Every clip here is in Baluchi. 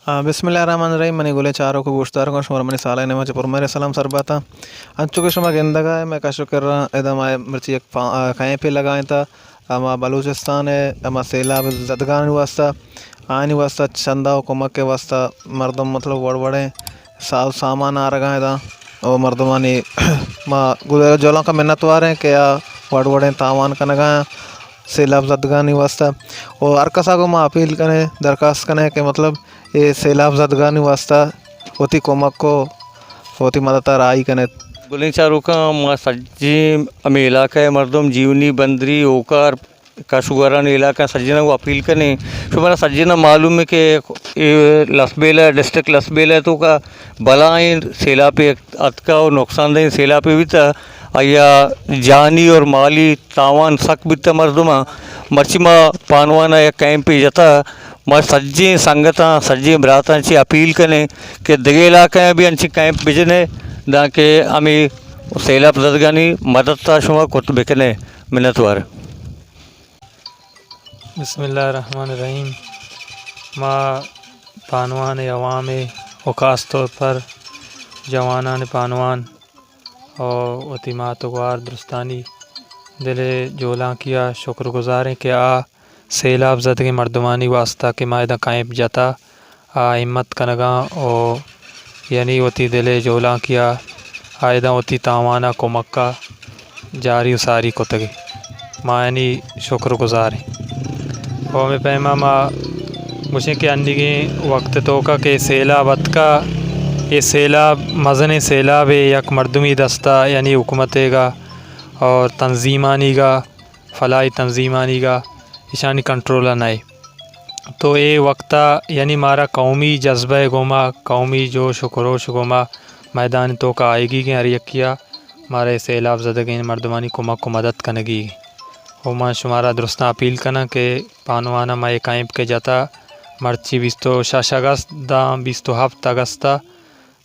آ، بسم اللہ الرحمن الرحیم۔ منی گلیں چاروک و گوشداروکاں، شمارا منی سالئے نیمگا چہ پر مہریں سلام سر باتاں۔ انچو کہ شما گندگا ئے، مئے کش و کرا ادا ما مرچی یک پا-، آ، کیمپے لگائینتا، ہما بلوچستان ء ہما سیلاب زدگانی واسطہ، آیانی واسطہ چندہ و کمک ء واسطہ مردم مطلب وڑ وڑیں ساز سامان آرگا ادا و مردمانی ما گزر جولانکا منتوار ایں کہ آ وڑ وڑیں تاوان کنگا ایں سیلاب زدگانی واسطہ۔ و ہر کسا گوں ما اپیل کنیں، درخواست کنیں کہ مطلب اے سیلاب زدگانی واسطہ وتی کمک و وتی مدد ء راہی کنیت۔ گلیں چاروکاں، ما سجیں ہمے علاقہ ء مردم، جیونی، بندری، اوکار، کاشوگرانی علاقہ سجیناں گوں اپیل کنیں۔ شمارا سجیناں معلوم ہے کہ اے لسبیلہ، ڈسٹرکٹ لسبیلہ توکا بلائیں سیلاپے اتکا و نقصان دہیں سیلاپے بیتا، آیا جانی اور مالی تاوان سک بیتا مردماں۔ مرچی ما پانوان ء یک کیمپے جتا، ما سجیں سنگتاں، سجیں براتاں چہ اپیل کنیں کہ دگہ علاقہ ء بھی انچیں کیمپ بجنے، دانکہ ہمے سیلاب زدگانی مدد تا شما کت بکنے۔ منتوار۔ بسم اللہ الرحمن الرحیم۔ ما پانوان عوام و خاص طور پر جوانان پانوان و وتی مات و گوار درستانی دل جولانکیا شکر گزاریں کہ آ سیلاب زدگیں مردمانی واسطہ کہ ما ادا کیمپ جتا، آ ہمت کنگاں و یعنی وتی دل ء جہلانکیا آ ادا وتی تاوان ء کمک ء جاری و ساری کتگ۔ ما یعنی شکر گزار ایں۔ و ہمے پیما ما گوشیں کہ انیگیں وقت توکا کہ سیلاب اتکا، اے سیلاب مزنیں سیلابے، یک مردمی دستا یعنی حکومت ء گا اور تنظیمانی گا، فلاحی تنظیمانی گا، ایشانی کنٹرول ء نئے۔ تو اے وقتا یعنی مارا قومی جذبہ ء گوما، قومی جوش و خروش ء گوما میدان توکا آئیگی گیں ہر یکیا مارا اے سیلاب زدگیں مردمانی کمک و مدد کنگی۔ و من شمارا درستاں اپیل کناں کہ پانوانا ما اے کیمپ کہ جتا مرچی بیست و شش اگست داں بیست و ہفت اگستا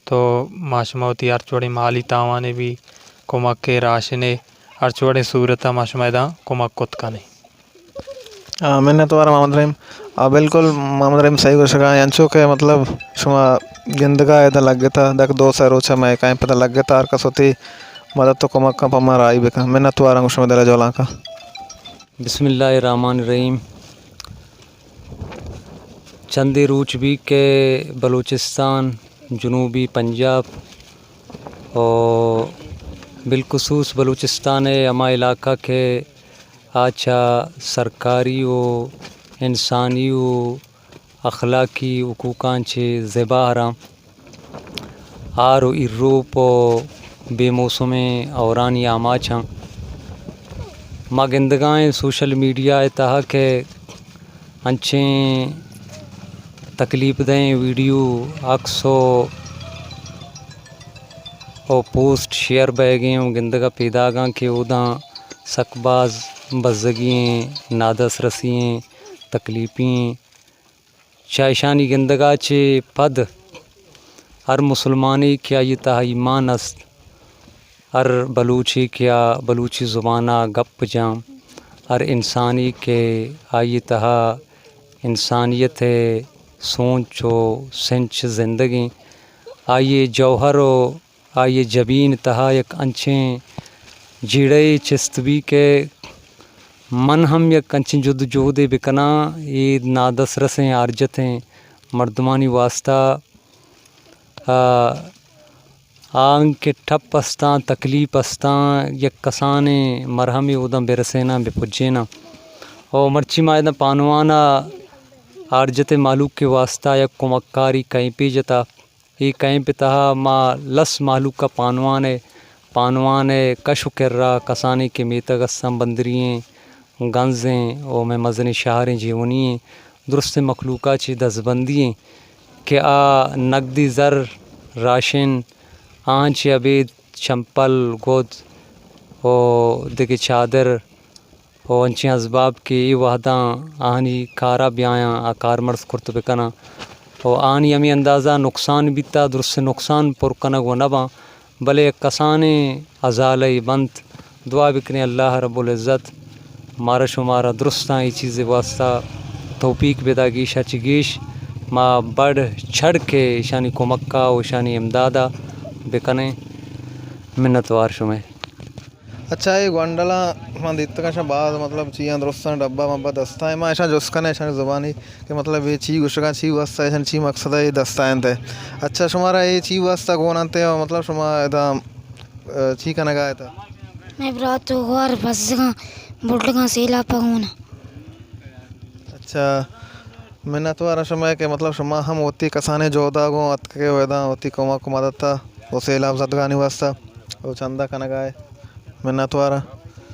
تو ما شما وتی ہرچ وڑیں مالی تاوانے بی، کمکے، راشنے، ہرچ وڑیں صورتا ما شما ادا کمک کت کنیں۔ آ، منت وار محمد رحیم۔ آ، بالکل محمد رحیم صحیح گوشگا، انچو کہ مطلب شما گندگا ادا لگتا، دک دو سہ روچا مئے کیمپ ادا لگتا، ہر کس وتی مدد و کمکاں پہ ما راہی بکن۔ منت وارا گوں شما دل جولانکا۔ بسم اللہ الرحمن الرحیم۔ چندے روچ بی کہ بلوچستان، جنوبی پنجاب و بالخصوص بلوچستان ء ہما علاقہ کہ آ چہ سرکاری و انسانی و اخلاقی حقوقاں چہ زبہراں، ہار و ایروپ و بے موسمیں ہورانی آماچاں۔ ما گندگائیں سوشل میڈیا ء تہا کہ انچیں تکلیف دہیں ویڈیو، عکس و، و پوسٹ شیئر بئیگیں و گندگا پیداگاں کہ اوداں سک باز بزگی ایں، نادسترسی ایں، تکلیفی ایں۔ چہ اشانی گندگا چہ پد ہر مسلمانے کہ آئی تہا ایمان است، ہر بلوچے کہ آ بلوچی زبانا گپ جاں، ہر انسانے کہ آئی تہا انسانیت ء سوچ و سنچ زندگیں، آئی جوہر و آئی ء جبین تہا یک انچیں جیڑہ یے چست بی کہ من ہم یک انچیں جد و جہدے بکناں، اے نادسترسیں ہارجتیں مردمانی واسطہ، آ، آنکہ ٹپ استاں، تکلیف استاں، یک کسانیں مرہمے اوداں برسیناں، بپجیناں۔ او مرچی ما ادا پانوانا ہارجتیں مہلوک کے واسطہ یک کمکاری کیمپے جتا۔ اے کیمپ ء تہا ما لس مہلوک ء پانوان ء، پانوان ء کش و کرا کسانیں کہ میتگ استاں، بندری ایں، گنز ایں و مئے مزنیں شہریں جیونی ایں، درستیں مخلوقا چہ دزبندی ایں کہ آ نگدی زر، راشن، آہاں چہ ابید چمپل، گد و دگہ چادر و انچیں ازباب کہ اے وہداں آہانی کارا بیایاں، آ کارمرز کرت بکناں و آہانی ہمے اندازہ نقصان بیتا، درست نقصان پر کنگ و نباں، بلے یک کسانیں ازالہ ای بنت۔ دعا بکنیں اللہ رب العزت مارا شمارا درستاں اے چیزے واسطہ توفیق بدا، گیشا چہ گیش ما بڑ چڑ کہ ایشانی کمک ءَ و ایشانی امداد ءَ بکنیں۔ منتوار شمئے۔ اچھا، اے گونڈلاں من دیتگاں، اشاں باز مطلب چیاں درستاں ڈبہ مبہ دستا ایں، ما اشاں جست کنیں اشانی زبانی کہ مطلب اے چی گوشگاں، چی واسطہ، اشانی چی مقصد اے دستا انت۔ اچھا، شمارا اے چی واسطہ گون انت، مطلب شما ادا، ا، چی کنگا اتاں؟ مئے برات و گوار بزگاں، بڈگاں سیلاپ ءَ گون۔ اچھا، منتوار شمئے کہ مطلب شما ہم وتی کسانیں جہدا گوں اتکگے و ادا وتی کمک و مدد ءَ و سیلاب زدگانی واسطہ و چندہ کنگا ئے۔ منتوار۔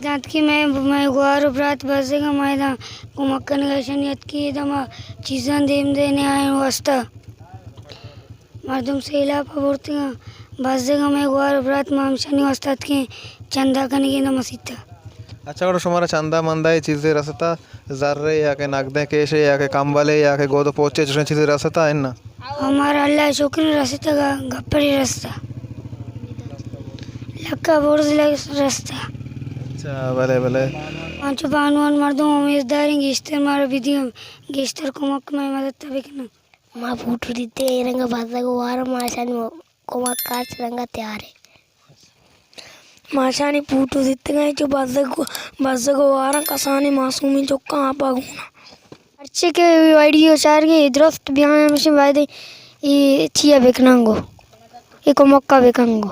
دانت کہ مئے، مئے گوار و برات بزگاں، ما ادا کمک کنگا اشانی اتکی، ادا ما چیزاں دیم دینے آئیں واسطہ۔ مردم سیلاپ ءَ برتگاں، بزگاں مئے گوار و برات، ما ہمشانی واسطہ اتکیں چندہ کنگی ادا مسیت ءَ۔ اچھا، گڑا شمارا چندہ مندہ ءِ چیزے رستا؟ زرے یا کہ نگدیں کیشے یا کہ کمبلے یا کہ گود و پوچے چشیں چیزے رستا اناں؟ ہمارا اللہ شکر رستگا، گپری رستا۔ لکا برز لگ رستا۔ اچھا، بلے، بلے۔ انچو بانوان مردم امیدداریں گیشتر مارا بدیاں، گیشتر کمک مئے مدد ءَ بکناں۔ ما پوٹو دیتے اے رنگ بزگ و وارم، ما اشانی کمک ءَ ہرچ رنگ ءَ تیار ایں۔ ما اشانی پوٹو دیتگاں، چو بزگ، بزگ و وارم کسانیں معصومیں چکاں آپ ءَ گون آں۔ ہرچی کہ ویڈیو چارگیں، اے درست بیان ہمیشیں باید اے چیا بکننگو، اے کمک ءَ بکنگو۔